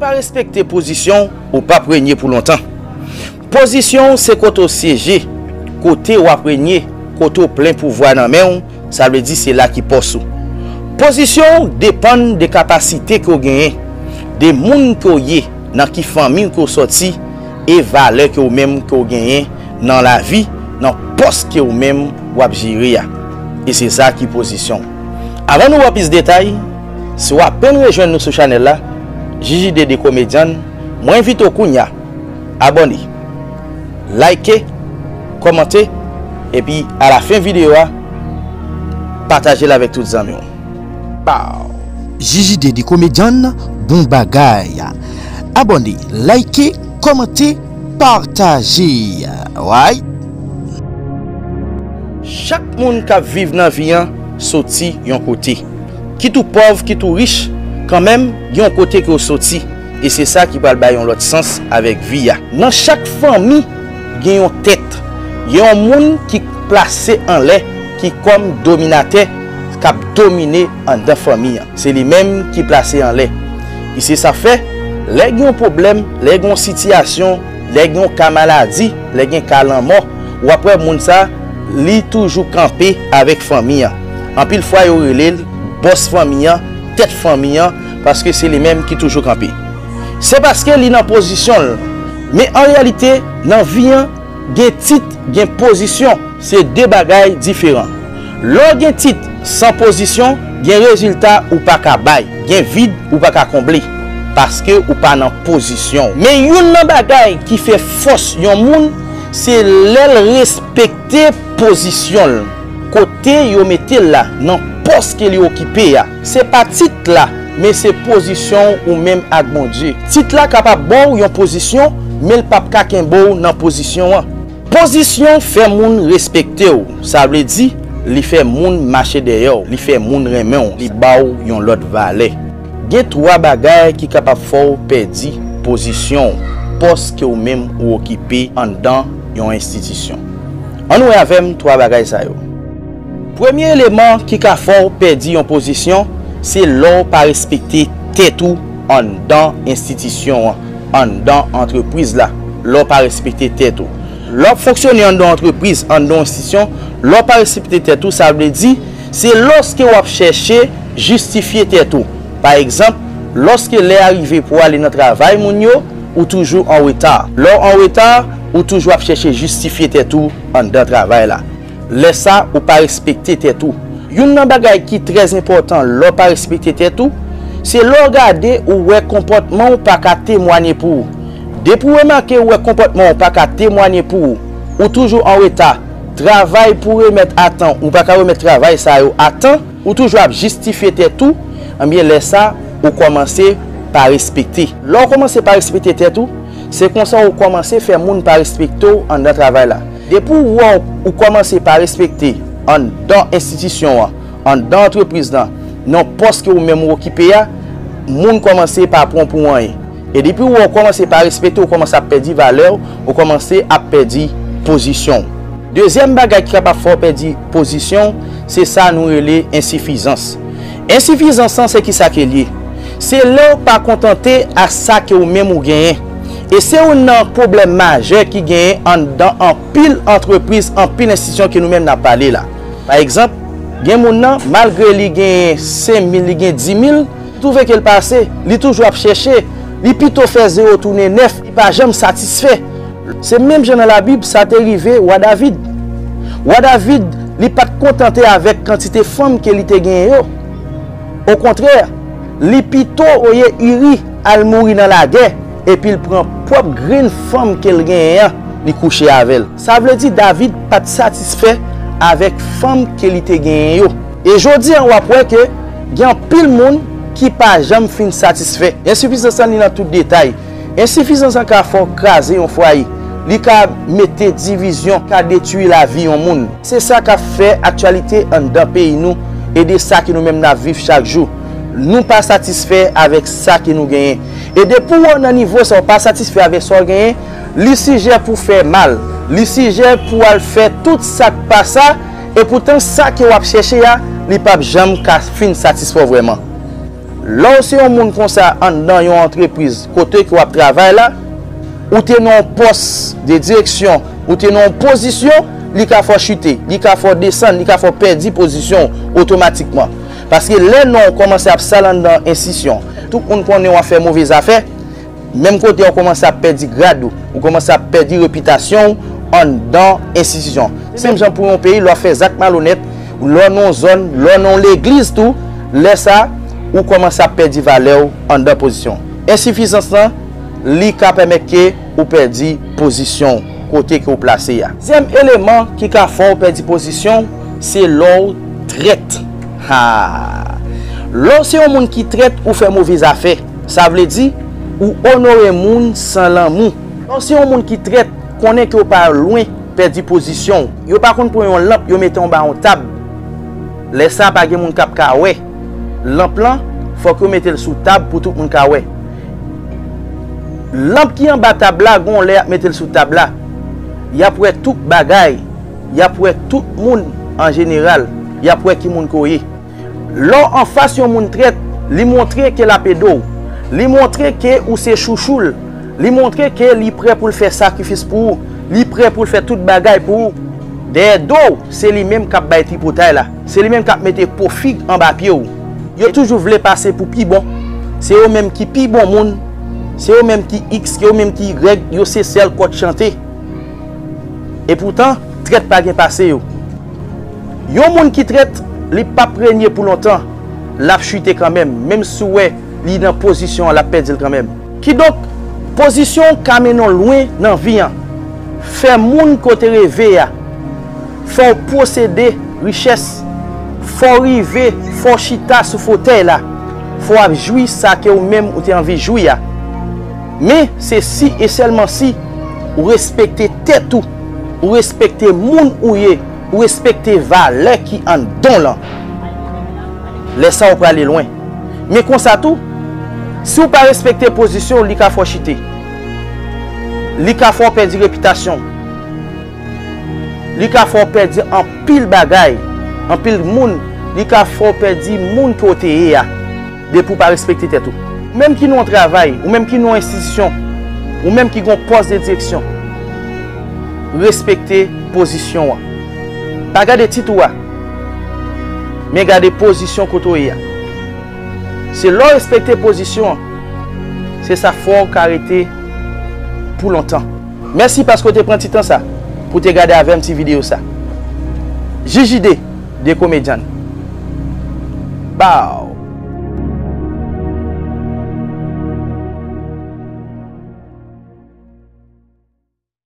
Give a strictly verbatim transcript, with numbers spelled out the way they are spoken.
Pa respekte pozisyon w, ou p ap renye pou lontan. Pozisyon w se kote w syeje, kote w ap renye, kote w plen pouvwa nan men w, sa vle di se la ki pòs ou. Pozisyon w depann de kapasite ke w genyen, de moun ke w ye, nan ki fanmi ke w sòti, e valè ke w menm ke w genyen nan lavi, nan pòs ke w menm w ap jere a. E se sa ki pozisyon w. Avan nou wè plis detay, si w apèn rejwenn nou sou chanèl la, J J D de Comedian, mwen envite w kounye a, abòne, like, kòmante, epi alafen videyo a, pataje l avèk tout zanmi w. Pow! J J D de Comedian, bon bagay. Abòne, like, kòmante, pataje. Alright? Chak moun k ap viv nan vi an soti yon kote. Kit ou pòv, kit ou rich, kanmenm, gen yon kote ke w soti. E se sa ki pral bay yon lòt sans avèk vi a. Nan chak fanmi, gen yon tèt. Gen yon moun ki plase anlè, ki kòm dominatè, k ap domine anndan fanmi an. Se li menm ki plase anlè. E se sa fè, lè gen yon pwoblèm, lè gen yon sitiyasyon, lè gen yon ka maladi, lè gen ka lanmò, w ap wè moun sa, li toujou kanpe avèk fanmi an. Anpil fwa, yo rele l bòs fanmi an, tèt fanmi an, paske se li menm ki toujou kanpe. Se paske li nan pozisyon l. Men an reyalite, nan vi an, gen tit, gen pozisyon. Se de bagay diferan. Lè w gen tit san pozisyon, gen rezilta ou pa ka bay, gen vid ou pa ka konble, paske ou pa nan pozisyon w. Men youn nan bagay ki fè fòs yon moun, se lè l respekte pozisyon l, kote yo mete l la, nan pòs ke li okipe a. Se pa tit la, men se pozisyon w ou menm ak Bondye. Tit la kapab ba w yon pozisyon, men l p ap ka kenbe w nan pozisyon an. Pozisyon fè moun respekte w, sa vle di, li fè moun mache dèyè w, li fè moun renmen w, li ba w yon lòt valè. Gen twa bagay ki kapab fè w pèdi pozisyon w, pòs ke w menm ou okipe anndan yon enstitisyon. Ann wè avè m twa bagay sa yo. Premye eleman ki ka fè w pèdi yon pozisyon, se lè w pa respekte tèt ou anndan enstitisyon an, anndan antrepriz la, lè w pa respekte tèt ou. Lè w ap fonksyone anndan yon antrepriz, anndan yon enstitisyon, lè w pa respekte tèt ou, sa vle di, se lòske w ap chèche jistifye tèt ou. Pa egzanp, lòske lè a rive pou w ale nan travay moun yo, ou toujou an reta. Lè w an reta, ou toujou ap chèche jistifye tèt ou anndan travay la. Lè sa, ou pa respekte tèt ou. Youn nan bagay ki trè enpòtan lè w pa respekte tèt ou, se lè w gade ou wè konpòtman w pa ka temwanye pou ou. Depi w remake ou wè konpòtman w pa ka temwanye pou ou, ou toujou an reta, travay pou remèt a tan, ou pa ka remèt travay sa yo a tan, ou toujou ap jistifye tèt ou, enbyen lè sa, ou kòmanse pa respekte. Lè w kòmanse pa respekte tèt ou, se konsa ou kòmanse fè moun pa respekte w anndan travay la. Depi w wè w, ou kòmanse pa respekte anndan enstitisyon an, anndan antrepriz lan, nan pòs ke ou menm ou okipe a, moun kòmanse pa pran w pou anyen. E depi w wè w kòmanse pa respekte, ou kòmanse ap pèdi valè w, ou kòmanse ap pèdi pozisyon w. Dezyèm bagay ki kapab fè w pèdi pozisyon w, se sa nou rele ensifizans. Ensifizans lan, se kisa ke l ye? Se lè w pa kontante ak sa ke ou menm ou genyen. E se youn nan pwoblèm majè ki genyen anndan anpil antrepriz, anpil enstitisyon ke nou menm n ap pale la. Pa egzanp, gen moun nan, malgre li genyen senk mil, li gen di mil, li twouve ke l pa ase, li toujou ap chèche, li pito fè zewo tounen nèf, li pa janm satisfè. Se menm jan nan Labib, sa te rive wa David. Wa David, li pa t kontante avèk kantite fanm ke li te genyen yo. Okontrè, li pito voye Iri al mouri nan lagè, epi l pran pwòp grenn fanm ke l genyen an, li kouche avè l. Sa vle di David pa t satisfè avèk fanm ke li te genyen yo. E jodi a, w ap wè ke gen anpil moun ki pa janm fin satisfè. Ensifizans lan li nan tout detay. Ensifizans lan ka fè w kraze yon fwaye. Li ka mete divizyon, ka detwi lavi yon moun. Se sa k ap fè aktyalite anndan peyi nou e de sa ke nou menm n ap viv chak jou. Nou pa satisfè avèk sa ke nou genyen. E depi w nan nivo sa, w pa satisfè avèk sa w genyen, li sijè pou fè mal. Li sijè pou al fè tout sa k pa sa, e poutan sa ke w ap chèche a, li p ap janm ka fin satisfè w vrèman. Lè w se yon moun konsa anndan yon antrepriz kote ke w ap travay la, ou te nan yon pòs de direksyon, ou te nan yon pozisyon, li ka fè w chite, li ka fè w desann, li ka fè w pèdi pozisyon w otomatikman. Paske lè non w kòmanse ap sal anndan enstitisyon, tout moun konnen w ap fè move zafè, menm kote w kòmanse ap pèdi grad ou, ou kòmanse ap pèdi repitasyon w anndan enstitisyon. Se menm jan pou yon peyi, lè w ap fè zak malonèt, lè w nan yon zòn, lè w nan yon legliz tou, lè sa, ou kòmanse ap pèdi valè w anndan pozisyon. Ensifizans lan, li ka pèmèt ke ou pèdi pozisyon w kote ke w plase a. Dezyèm eleman ki ka fè w pèdi pozisyon w, se lè w trèt. Ha! Lè w se yon moun ki trèt, ou fè move zafè. Sa vle di, ou onore moun san lanmou. Lè w se yon moun ki trèt, konnen ke w pa lwen pèdi pozisyon w. Yo pa konn pran yon lanp, yo mete anba yon tab. Lè sa, pa gen moun k ap ka wè. Lanp lan, fòk yo mete l sou tab pou tout moun ka wè. Lanp ki anba tab la, gon lè y ap mete l sou tab la. Y ap wè tout bagay. Y ap wè tout moun an jeneral. Y ap wè ki moun ke w ye. Lè w anfas yon moun trèt, li montre ke l ap ede w. Li montre ke ou se chouchou l. Li montre ke li prè pou l fè sakrifis pou ou. Li prè pou l fè tout bagay pou ou. Dèyè do w, se li menm k ap bay tripotay la. Se li menm k ap mete po fig anba pye w. Yo toujou vle pase pou pi bon. Se yo menm ki pi bon moun. Se yo menm ki iks, se yo menm ki igrèg, yo se sèl kòd chante. Epoutan, trèt pa gen pase yo. Yon moun ki trèt, li p ap renye pou lontan. L ap chite kanmenm, menm si w wè li nan pozisyon an, l ap pèdi l kanmenm. Kidonk, pozisyon w ka mennen w lwen nan vi an. Fè moun ke w te reve a. Fè w posede richès. Fè w rive, fè w chita sou fotèy la. Fè w ap jwi sa ke ou menm ou te anvi jwi a. Men, se si e sèlman si ou respekte tèt ou, ou respekte moun ou ye, ou respekte valè ki anndan w lan. Lè sa, ou prale lwen. Men konsa tou, si w pa respekte pozisyon w, li ka fè w chite. Li ka fè w pèdi repitasyon w. Li ka fè w pèdi anpil bagay, anpil moun. Li ka fè w pèdi moun ke w te ye a. Depi w pa respekte tèt ou. Ou menm ki nan yon travay, ou menm ki nan yon enstitisyon, ou menm ki gen yon pòs de direksyon, respekte pozisyon w an. Pa gade tit ou a, men gade pozisyon kote w ye a. Se lè w respekte pozisyon an, se sa fè w ka rete pou lontan. Mèsi paske w te pran ti tan sa pou w te gade avè m ti videyo sa. J J D, de komedyan. Baw!